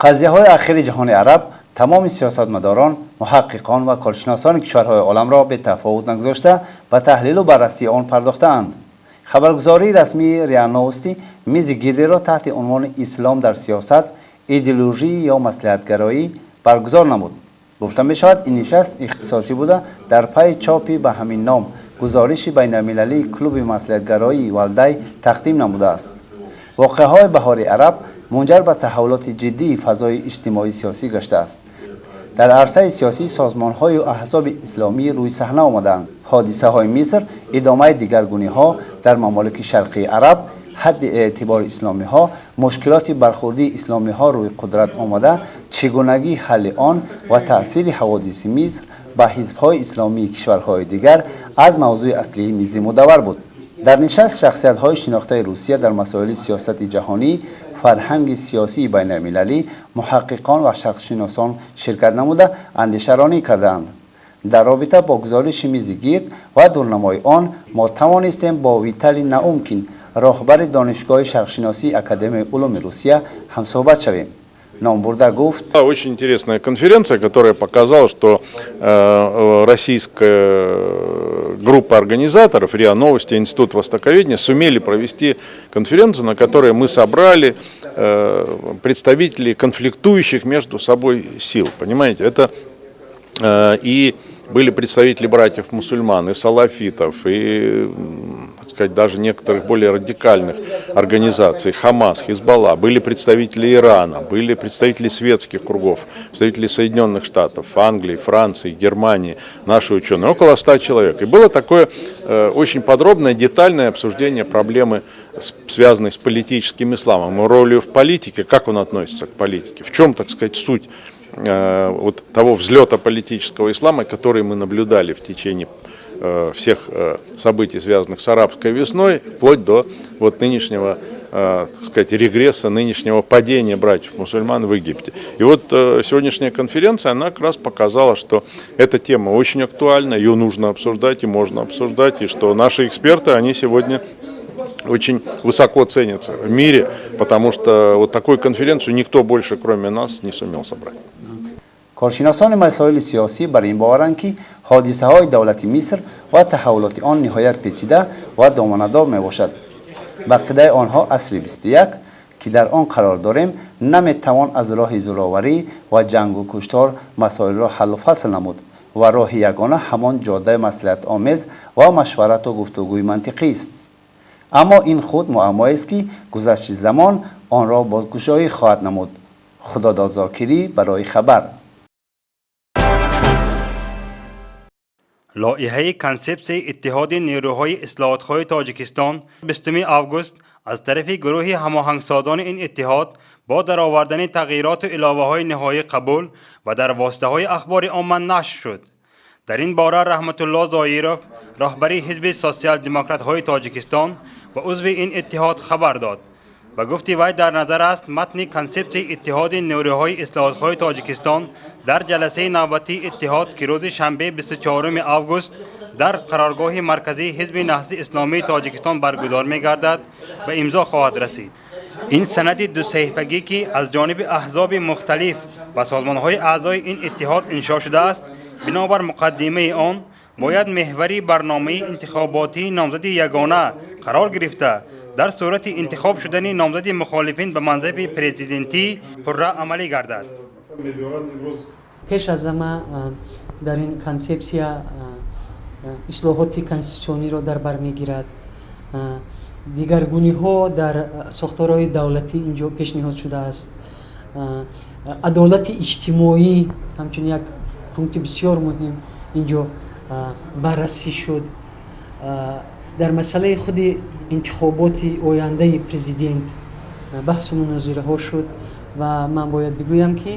Қазияҳои ахири ҷаҳони араб тамоми сиёсатмадорон, муҳаққиқон ва коршиносони кишварҳои оламро бетафовут нагузошта, ба таҳлилу баррасии он пардохтаанд. Хабаргузории расмии РИА Новости мизи гирдеро таҳти унвони «Ислом дар сиёсат: идеологӣ ё маслиҳатгароӣ» баргузор намуд. Гуфта мешавад, ин нишаст ихтисосӣ буда, дар пайи чопи ба ҳамин ном гузориши байналмилалии клуби маслиҳатгароии Валдай тақдим намудааст. Воқеаҳои баҳори араб мунҷар ба таҳаввулоти ҷиддии фазои иҷтимоӣ сиёсӣ гаштааст. Дар арсаи сиёсӣ созмонҳою аҳзоби исломӣ рӯи саҳна омадаанд. Ҳодисаҳои Миср, идомаи дигаргуниҳо дар мамолики шарқии араб, ҳадди эътибори исломиҳо, мушкилоти бархурдии исломиҳо рӯи қудрат омада, чигунагии ҳалли он ва таъсири ҳаводиси Миср ба ҳизбҳои исломии кишварҳои дигар аз мавзӯи аслии мизи мудаввар буд. Дар нишаст шахсиятҳои шинохтаи Русия дар масоили сиёсати ҷаҳонӣ, фарҳанги сиёсии байналмилалӣ, муҳаққиқон ва шарқшиносон ширкат намуда, андешаронӣ кардаанд. Дар робита бо гузориши мизи гирд ва дурнамои он мо тавонистем бо Виталий Наумкин, роҳбари Донишгоҳи шарқшиносии Академияи улуми Русия, ҳамсӯҳбат шавем. Номбурда гуфт: Очень интересная конференция, которая показала, что российская группа организаторов, РИА Новости, Институт Востоковедения сумели провести конференцию, на которой мы собрали представителей конфликтующих между собой сил. Понимаете, это и были представители братьев-мусульман, и салафитов, и, так сказать, даже некоторых более радикальных организаций, Хамас, Хизбалла, были представители Ирана, были представители светских кругов, представители Соединенных Штатов, Англии, Франции, Германии, наши ученые, около 100 человек. И было такое очень подробное, детальное обсуждение проблемы, связанной с политическим исламом, его ролью в политике, как он относится к политике, в чем, так сказать, суть вот того взлета политического ислама, который мы наблюдали в течение всех событий, связанных с арабской весной, вплоть до вот нынешнего, так сказать, регресса, нынешнего падения братьев-мусульман в Египте. И вот сегодняшняя конференция, она как раз показала, что эта тема очень актуальна, ее нужно обсуждать и можно обсуждать, и что наши эксперты, они сегодня очень высоко ценятся в мире, потому что вот такую конференцию никто больше, кроме нас, не сумел собрать. Коршиносони масоили сиёсӣ бар ин боваранд, ки ҳодисаҳои давлати Миср ва таҳаввулоти он ниҳоят печида ва доманадор мебошад. Ба ақидаи онҳо, асри 21, ки дар он қарор дорем, наметавон аз роҳи зӯроварӣ ва ҷангу куштор масоилро ҳаллу фасл намуд ва роҳи ягона ҳамон ҷодаи маслиҳатомез ва машварату гуфтугӯи мантиқист. Аммо ин худ муаммоест, ки гузашти замон онро бозгушоӣ хоҳад намуд. Худодод Зокирӣ барои хабар. Лоиҳаи консепсияи Иттиҳоди нерӯҳои ислоҳотхоҳи Тоҷикистон 20 август аз тарафи гурӯҳи ҳамоҳангсозони ин иттиҳод бо даровардани тағйироту иловаҳои ниҳоӣ қабул ва дар воситаҳои ахбори омма нашр шуд. Дар ин бора Раҳматулло Зоиров, роҳбари Ҳизби сотсиал-демократҳои Тоҷикистон ва узви ин иттиҳод, хабар дод. Ба гуфти вай, дар назар аст матни консепсияи Иттиҳоди нерӯҳои ислоҳотхоҳи Тоҷикистон дар ҷаласаи навбатии иттиҳод, ки рӯзи шанбе 24 август дар қароргоҳи марказии Ҳизби Наҳзати исломии Тоҷикистон баргузор мегардад, ба имзо хоҳад расид. Ин санади дусаҳифагӣ, ки аз ҷониби аҳзоби мухталиф ва созмонҳои аъзои ин иттиҳод иншо шудааст, бинобар муқаддимаи он бояд меҳвари барномаи интихоботии номзади ягона қарор гирифта, дар сурати интихоб шудани номзади мухолифин ба мансаби президентӣ пурра амалӣ гардад. Пеш аз ҳама дар ин консепсия ислоҳоти конститутсиониро дар бар мегирад, дигаргуниҳо дар сохторҳои давлатӣ инҷо пешниҳод шудааст, адолати иҷтимоӣ ҳамчун як пункти бисёр муҳим инҷо баррасӣ шуд. Дар масъалаи худи интихоботи ояндаи президент баҳсу мунозираҳо шуд ва ман бояд бигӯям, ки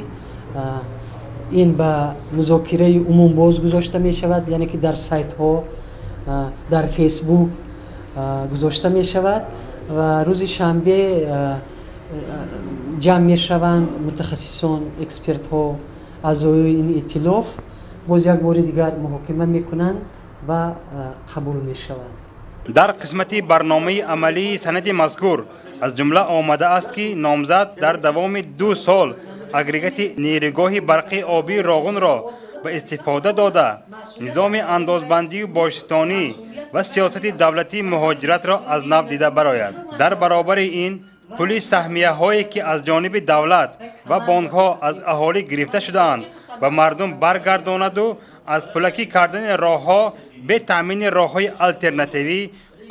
ин ба музокираи умум боз гузошта мешавад, яъне ки дар сайтҳо, дар Фейсбук гузошта мешавад ва рӯзи шанбе ҷамъ мешаванд мутахассисон, экспертҳо, аъзои ин иттилоф боз як бори дигар муҳокима мекунанд ва қабул мешавад. Дар қисмати барномаи амалии санади мазкур аз ҷумла омадааст, ки номзад дар давоми 2 сол агрегати нерӯгоҳи барқи обии Роғунро ба истифода дода, низоми андозбандию боҷситонӣ ва сиёсати давлатии муҳоҷиратро аз нав дида барояд. Дар баробари ин пули саҳмияҳое ки аз ҷониби давлат ва бонкҳо аз аҳолӣ гирифта шудаанд ба мардум баргардонаду аз пулакӣ кардани роҳҳо бе таъмини роҳҳои алтернативӣ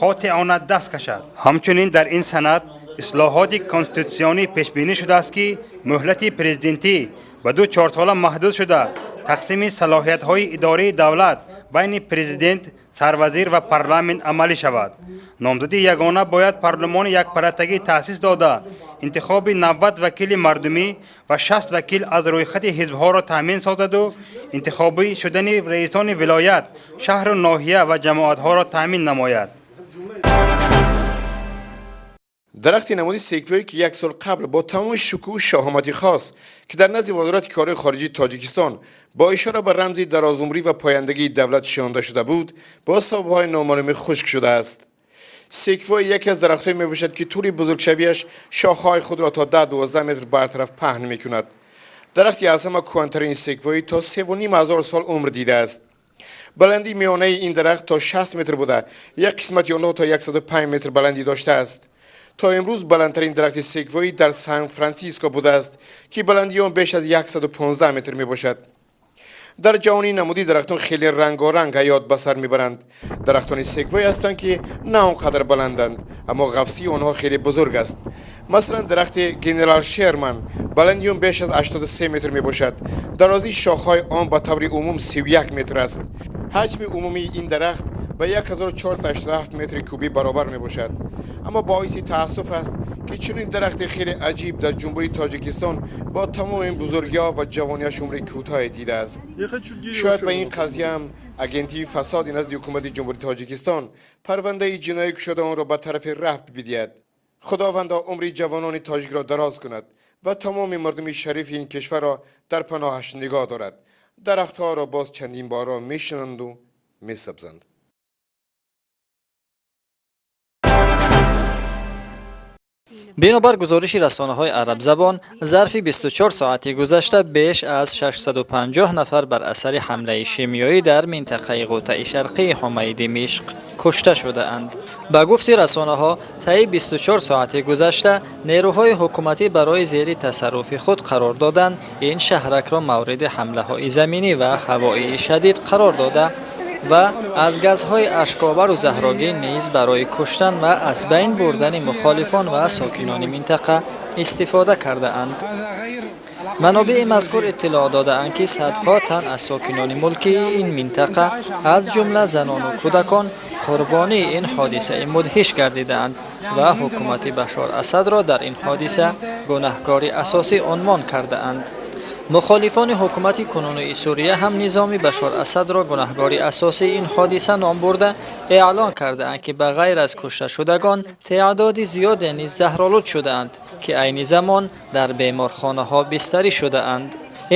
қотеона даст кашад. Ҳамчунин дар ин санад ислоҳоти конститутсионӣ пешбинӣ шудааст, ки муҳлати президентӣ ба ду чорсола маҳдуд шуда, тақсими салоҳиятҳои идораи давлат байни президент, сарвазир ва парламент амалӣ шавад. Номзади ягона бояд парлумони якпаратагӣ таъсис дода, интихоби 90 вакили мардумӣ ва 60 вакил аз рӯйхати ҳизбҳоро таъмин созаду интихобӣ шудани раисони вилоят, шаҳру ноҳия ва ҷамоатҳоро таъмин намояд. Дарахти намуди секвое ки як сол қабл бо тамоми шукӯҳу шаҳомати хос, ки дар назди Вазорати корҳои хориҷии Тоҷикистон бо ишора ба рамзи дарозумрӣ ва пояндагии давлат шинонда шуда буд, бо сабабҳои номаълуми хушк шудааст. Секвой яке аз дарахтҳое мебошад, ки тӯли бузургшавиаш шохаҳои худро то 10-12 метр бартараф паҳн мекунад. Дарахти аз ҳама кӯҳантарин секвоӣ то 3,5 ҳазор сол умр дидааст. Баландии миёнаи ин дарахт то 60 метр буда, як қисмати онҳо то 105 метр баландӣ доштааст. То имрӯз баландтарин дарахти секвоӣ дар Сан Франсиско будааст, ки баландии он беш аз 115 метр мебошад. Дар ҷаҳони намуди дарахтон хеле рангоранг ҳаёт ба сар мебаранд. Дарахтони секвоӣ ҳастанд, ки на он қадар баланданд, аммо ғафсии онҳо хеле бузург аст. Масалан, дарахти Генерал Шерман баландии он беш аз 83 метр мебошад. Дарозии шохҳои он ба таври умум 31 метр аст. Ҳаҷми умумии ин дарахт ба 1487 метри кубӣ баробар мебошад. Аммо боиси таассуф аст, ки чунин дарахти хеле аҷиб дар Ҷумҳурии Тоҷикистон бо тамоми ин бузургиҳо ва ҷавониаш умри кӯтоҳе дидааст. Шояд ба ин қазия ҳам агентии фасоди назди ҳукумати Ҷумҳурии Тоҷикистон парвандаи ҷиноӣ кушода онро ба тарафи рабт бидиҳад. Худовандо умри ҷавонони тоҷикро дароз кунад ва тамоми мардуми шарифи ин кишварро дар паноҳаш нигоҳ дорад. Дарахтҳоро боз чандин борро мешинонду месабзанд. Бинобар гузориши расонаҳои арабзабон, зарфи 24 соати гузашта беш аз 650 нафар бар асари ҳамлаи шимиёӣ дар минтақаи Ғутаи Шарқии ҳомаи Димишқ кушта шудаанд. Ба гуфти расонаҳо, таи 24 соати гузашта нерӯҳои ҳукуматӣ барои зери тасарруфи худ қарор додан ин шаҳракро мавриди ҳамлаҳои заминӣ ва ҳавоии шадид қарор дода ва аз газҳои ашкобару заҳрогин низ барои куштан ва аз байн бурдани мухолифон ва сокинони минтақа истифода кардаанд. Манобеи мазкур иттилоъ додаанд, ки садҳо тан аз сокинони мулкии ин минтақа, аз ҷумла занону кӯдакон, қурбонии ин ҳодисаи мудҳиш гардидаанд ва ҳукумати Башор Асадро дар ин ҳодиса гунаҳкори асосӣ унвон кардаанд. Мухолифони ҳукумати кунунии Сурия ҳам низоми Башор Асадро гунаҳгори асосии ин ҳодиса ном бурда, эълон кардаанд, ки ба ғайр аз кушташудагон теъдоди зиёде низ заҳролуд шудаанд, ки айни замон дар беморхонаҳо бистарӣ шудаанд.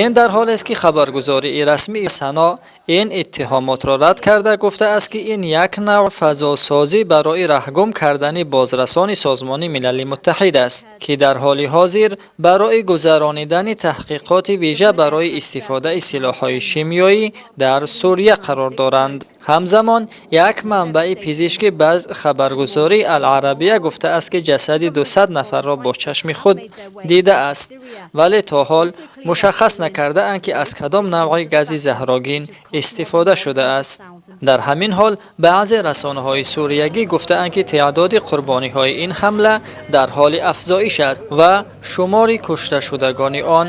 Ин дар ҳолест, ки хабаргузории расмии Сано ин иттиҳомотро рад карда гуфтааст, ки ин як навъ фазосозӣ барои раҳгум кардани бозрасони Созмони Милали Муттаҳид аст, ки дар ҳоли ҳозир барои гузаронидани таҳқиқоти вижа барои истифодаи силоҳҳои шимиёӣ дар Сурия қарор доранд. Ҳамзамон як манбаи пизишкӣ ба хабаргузории Аларабия гуфтааст, ки ҷасади 200 нафарро бо чашми худ дидааст, вале то ҳол мушаххас накардаанд, ки аз кадом навъи гази заҳрогин истифода шудааст. Дар ҳамин ҳол баъзе расонаҳои суриягӣ гуфтаанд, ки теъдоди қурбониҳои ин ҳамла дар ҳоли афзоиш аст ва шумори кушташудагони он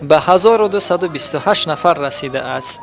ба 1228 нафар расидааст.